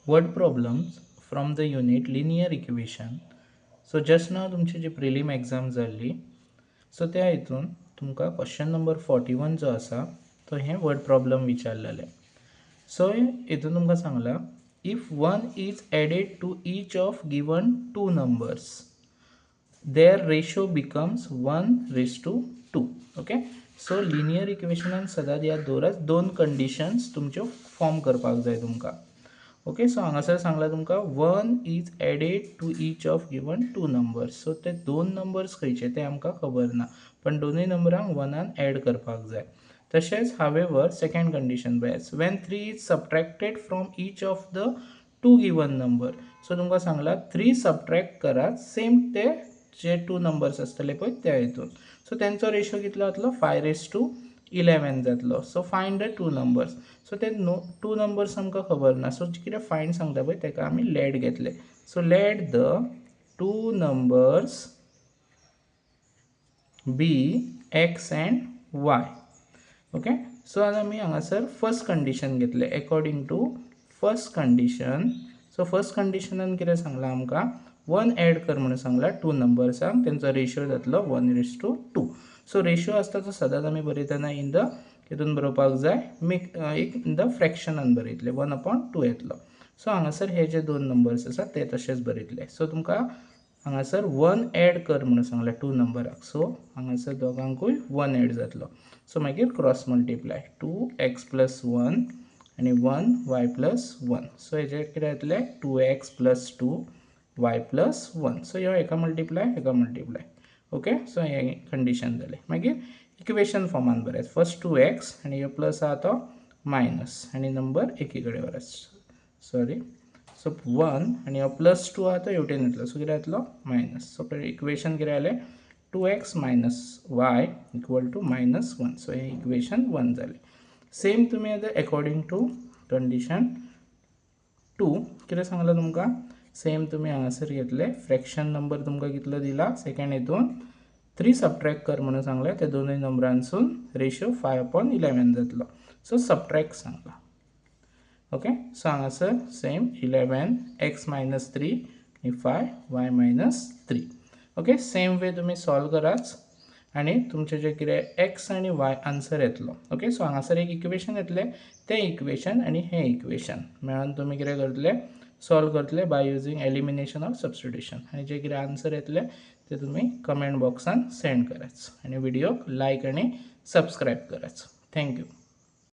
Word problems from the unit linear equation. So just now तुमची जी prelim exam जाल्ली, so त्या हितून तुमकां क्वेश्चन नंबर 41 जो आसा तो हे वर्ड प्रॉब्लम विचारलेले. सो हितून तुमकां सांगलां, if 1 is added to each of given two numbers, their ratio becomes 1:2. Okay, so linear इक्वेशनान सदांच याद दवरात, दोन कंडिशन्स तुमच्यो फॉर्म करपाक जाय तुमकां. ओके, सो हांगासर सांगलां तुमकां 1 is added to each of given two numbers. So ते दोन नंबर्स खंयचे ते आमकां खबर ना, पण दोनूय नंबरांक 1 एड करपाक जाय. तशेंच हावेवर सेकंड कंडिशन पळयात, when 3 is subtracted from each of the two given number. So तुमकां सांगलां 3 सबट्रॅक्ट करात सेम ते जे टू नंबर्स आसतले पळय त्या हितून. सो तेंचो रेशो कितलो जातलो, 5:11 जातलो. So find the two numbers. So ते टू नंबर्स आमकां खबर ना, सो कितें फायंड सांगता पळय तेका आमी लेट घेतले. So let the two numbers be x and y. Okay, so आतां आमी हांगासर फर्स्ट कंडिशन घेतले according to first condition. So first कंडिशनान कितें सांगलां आमकां, 1 एड कर म्हणून सांगलां टू नंबर्सांक, तेंचो रेशो जातलो 1:2. सो रेशो आसता तो सदांच आमी बरयतना इन the हितून बरोवपाक जाय, मेक एक इन the फ्रॅक्शनान बरयतले, 1/2 येतलो. सो हांगासर हे जे दोन नंबर्स आसा ते तशेच बरयतले. सो तुमकां हांगासर 1 एड कर म्हणून सांगलां टू नंबराक, सो हांगासर दोगांकूय 1 एड जातलो. सो मागीर क्रॉस मल्टिप्लाय 2x + 1 आनी 1y + 1. सो हेजें कितें जातलें, 2x + 2y + 1. सो ह्यो हेका मल्टिप्लाय हेका मल्टिप्लाय. ओके, सो हें कंडिशन जालें. मागीर इक्वेशन फॉर्मान बरयात, फर्स्ट 2x आनी ह्यो प्लस आहा तो मायनस आनी नंबर एकी कडेन व्हरात, सॉरी. सो 1 आनी हो प्लस 2 आहा तो हेवटेन येतलो, सो कितें जातलो मायनस. सो इक्वेशन कितें जालें, 2x - y = -1. सो हें इक्वेशन 1 जालें. सेम तुमी आतां एकॉर्डिंग टू कंडिशन 2 कितें सांगलां तुमकां, सेम तुमी हांगासर घेतले, फ्रॅक्शन नंबर तुमकां कितलो दिला सेकंड हितून 3 सबट्रॅक्ट कर म्हणून सांगलें, ते दोनूय नंबरांसून रेशो 5/11 जातलो. सो सबट्रॅक्ट सांगलां. ओके, सो हांगासर सेम 11x - 3 आनी 5y - 3. Okay, same way तुमी सॉल्व करात आनी तुमचें जें कितें एक्स आनी वाय आन्सर येतलो. ओके, सो हांगासर एक इक्वेशन येतलें, तें इक्वेशन आनी हें इक्वेशन मेळोन तुमी कितें करतले, सॉल्व करतले by using elimination of substitution. आनी जे कितें आन्सर येतले ते तुमी कमेंट बॉक्सान सेंड करात आनी व्हिडियोक लायक आनी सबस्क्रायब करात. Thank you.